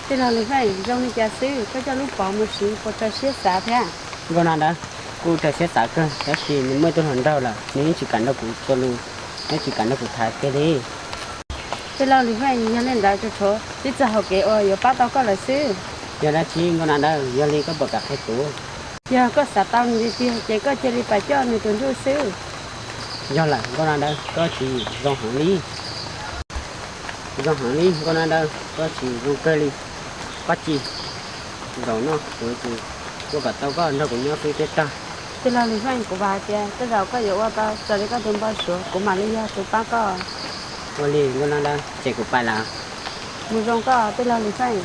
Tij laug Lis Feej, zoo li cas xwb koj coj lub pov mus siv puas raws siab xav thiab? Nkauj Nab Dawb, kuj raws siab xav kawg, tab sis nws muaj ib tug hluas nraug lawm, nws yeej tsis kam nrog kuv tua lus, nws tsis kam nrog kuv tham kiag li. Tij laug Lis Feej, yog li ntawd tsuas tshuav tib txoj hau kev uas yuav pab tau koj lawm xwb. Yog dab tsi Nkauj Nab Dawb, yog li koj puas kam qhia kuv? Yog koj xav tau nws tiag tiag ces koj cia li pab coj nws tus nruj xwb. Yog lawm Nkauj Nab Dawb, koj tsis zoo heev li. Zoo heev li Nkauj Nab Dawb, koj tsis zoo kawg li. Pab Ci, zaum no kuv tsis ua kom tau koj nrog kuv nyob xwb thiab tag. Tij laug Lis Feej, kuv vam hais tias tej zaum koj yuav ua tau raws li koj tus npau suav, kuv mam li yog tus pab koj. Ua li Nkauj Nab Dawb, ces kuv pais lawm. Mus zoo koj tij laug Lis Feej.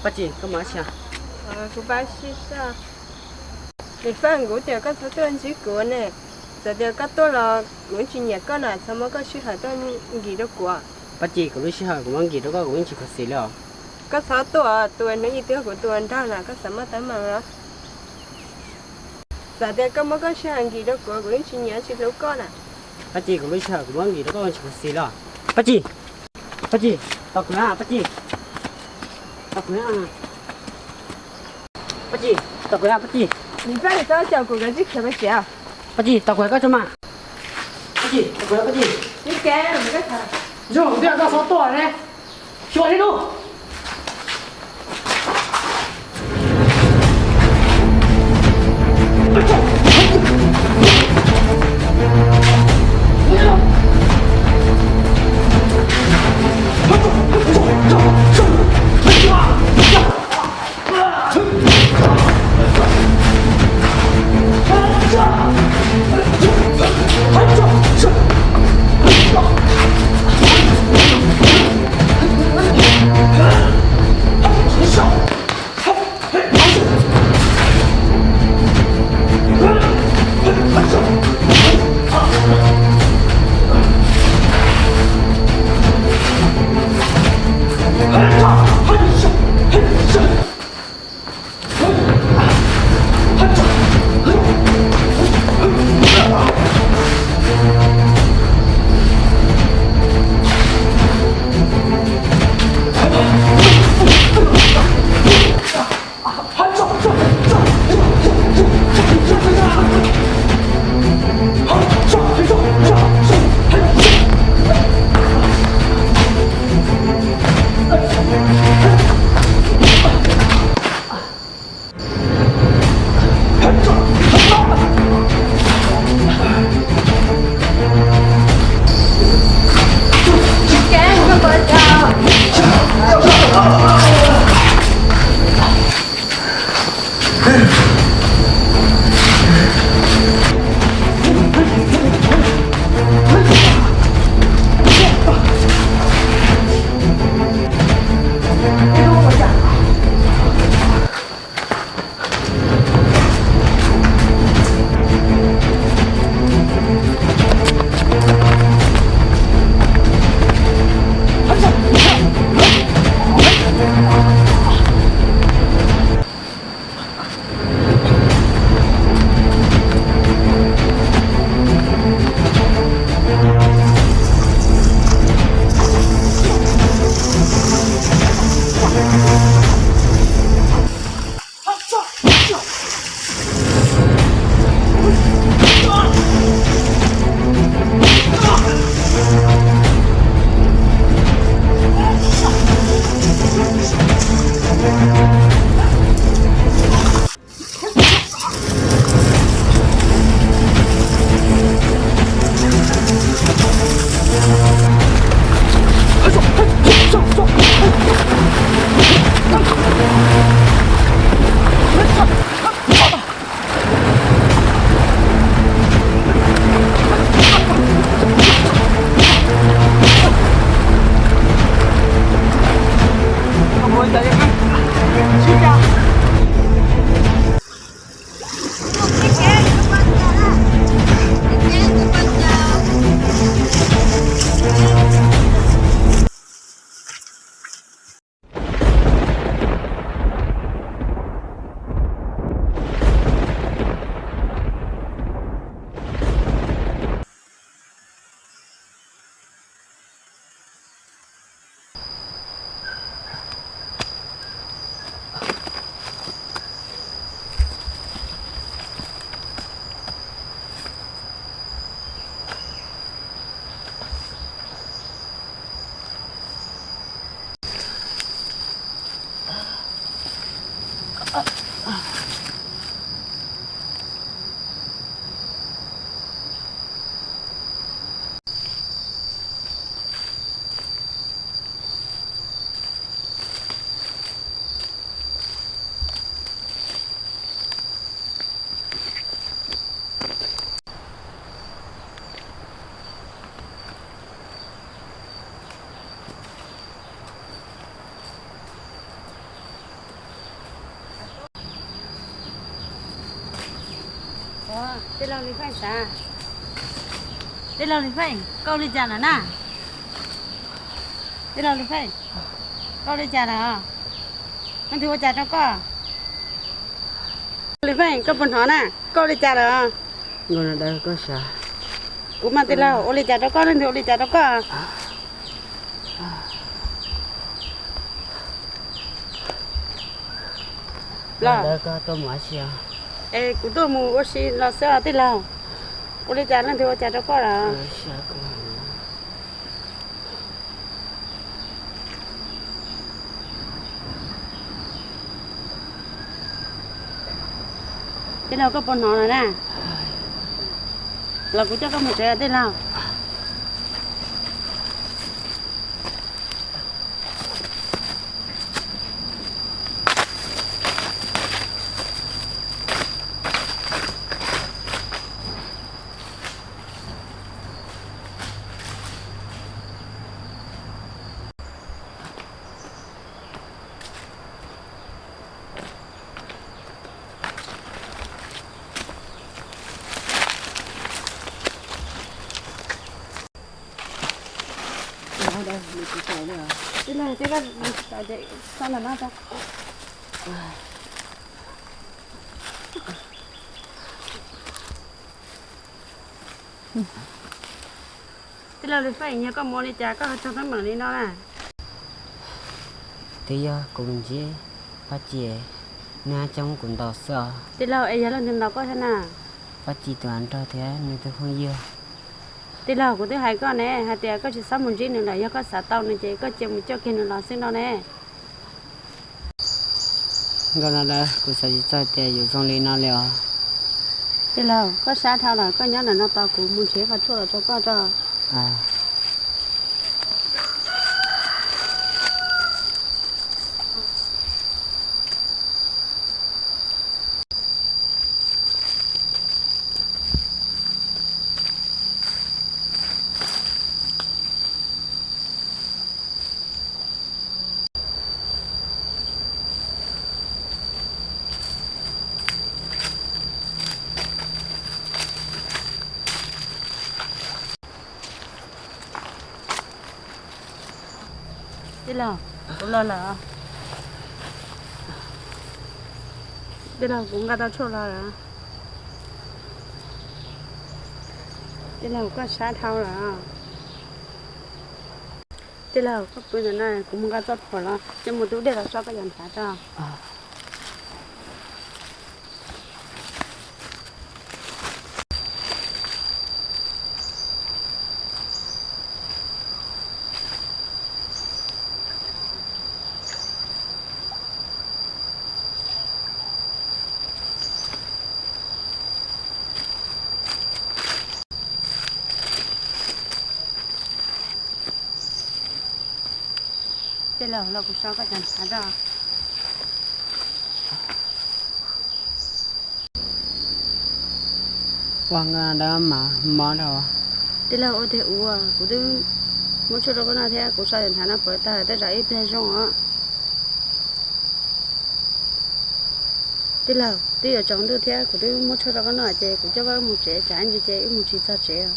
Pab Ci, koj mus dab tsi? Kuv pab sib sab. Lis Feej, kuv tias koj txhob tuaj ntsib kuv ne. Txawm tias koj tuaj los kuv tsis nyiam koj na, txhob muab koj sij hawm tuaj nkim rau kuv. Pab Ci, kuv lub sij hawm kuv muab nkim rau koj kuv yeej tsis khuv xim li os. Koj txhob tuaj, tus hnub ib tuag kuv tus nraug na, koj xav muaj teeb meem los? Txawm tias koj muab koj sij hawm nkim rau kuv, kuv yeej tsis nyiam tsis hlub koj na. Pab Ci, kuv lub sij hawm kuv muab nkim rau koj tsis khuv xim li os. Pab Ci, Pab Ci, tos kuv na Pab Ci, tos kuv na. Pab Ci, tos kuv na Pab Ci. Lis Feej, txhob caum kuv, koj tsis khiav pab tsev. Pab Ci, tos kuv koj tso mas. Pab Ci, tos kuv Pab Ci. Zoo tias koj txhob tuaj ne. Xyuas li lub. Tij laug Lis Feej, tij laug Lis Feej, koj ua li cas lawm na? Tij laug Lis Feej, koj ua li cas lawm? Leej twg ua cas rau koj? Lis Feej, koj puas hnov na? Koj ua li cas lawm? Kuv mas tij laug, ua li cas rau koj, leej twg ua li cas rau koj? Los, es kuv tuaj mus ua si los xwb os tij laug. Ua li cas, leej twg ua cas rau koj lawm? Tij laug, koj puas hnov lawm na? Los kuv coj koj mus tsev tij laug. Tij laug Lis Feej, yog koj mus ua li cas koj ho tsaug teeb meem li no na? Twb yog kuv mus ntsib Paj Ci, nws coj kuv ntaus xwb os. Tij laug, es yog leej twg ntaus koj thiab na? Paj Ci tus hluas nraug thiab nws tus phooj ywg. Tij laug, kuv twb hais koj ne, hais tias koj tsis txhob mus ntsib nws lawm, yog koj xav tau nws ces koj cia mus coj kiag nws los xwb no ne. Nkauj Noj Dawb, kuv xav tsis txog tias yuav zoo li no li os. Tij laug, koj sab dhau lawm, koj nyob ntawm no tos kuv mus nrhiav qhov tshuaj los rau koj tso. Tij laug, kuv los lawm. Tij laug, kuv nqa tau tshuaj los lawm. Tij laug, koj sab dhau lawm. Tij laug, koj pw ntawm no kuv mus nqa txoj phuam los coj mus tub dej los so koj cov ntshav tso. Tij laug, los kuv so koj cov ntshav tso. Ua, Nkauj Noj Dawb, mas mob dhau. Tij laug, ua tiag ua, kuv twb muab tshuaj rau koj noj thiab kuv so cov ntshav no puas tag, tej zaum ib pliag zoo os. Tij laug, twb yuav tsaus ntuj thiab, kuv twb muab tshuaj rau koj noj ces kuv coj koj wb mus tsev, tsam ntsis ces wb mus tsis txog tsev.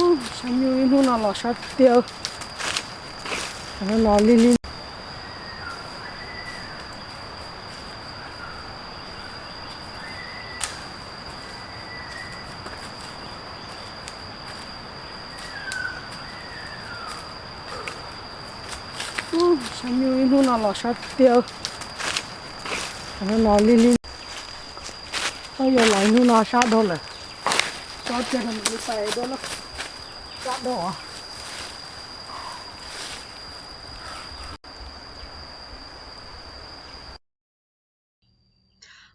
Ub, sab nyuj ib hnub no los sab tiag. Hnub no lig lig. Ub, sab nyuj ib hnub no los sab tiag. Hnub no lig lig. Yog los ib hnub no sab dhau lawm. Tso tiag no mam li pais dua na. Sab dhau.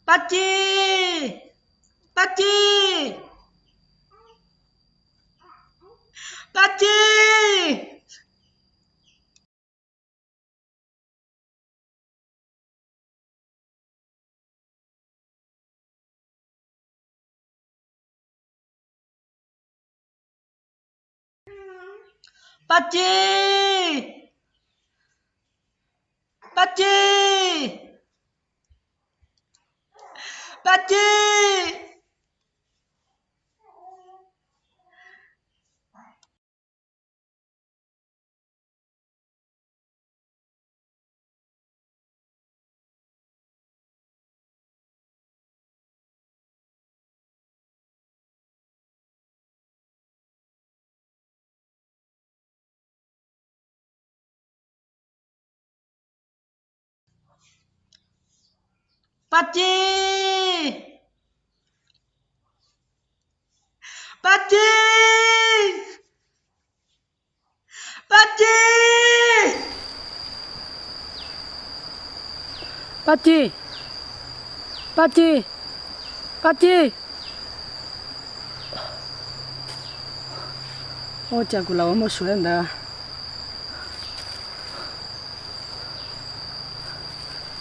Paj Ci! Paj Ci! Paj Ci! Paj Ci! Paj Ci! Paj Ci! Paj Ci! Paj Ci! Paj Ci! Paj Ci! Paj Ci! Ua cas kuv los ua muaj suav ntawd.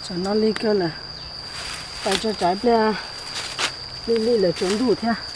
Tsam no lig kawg lawm, pais tso tsam ib pliag, lig lig lawm tsaus ntuj thiab.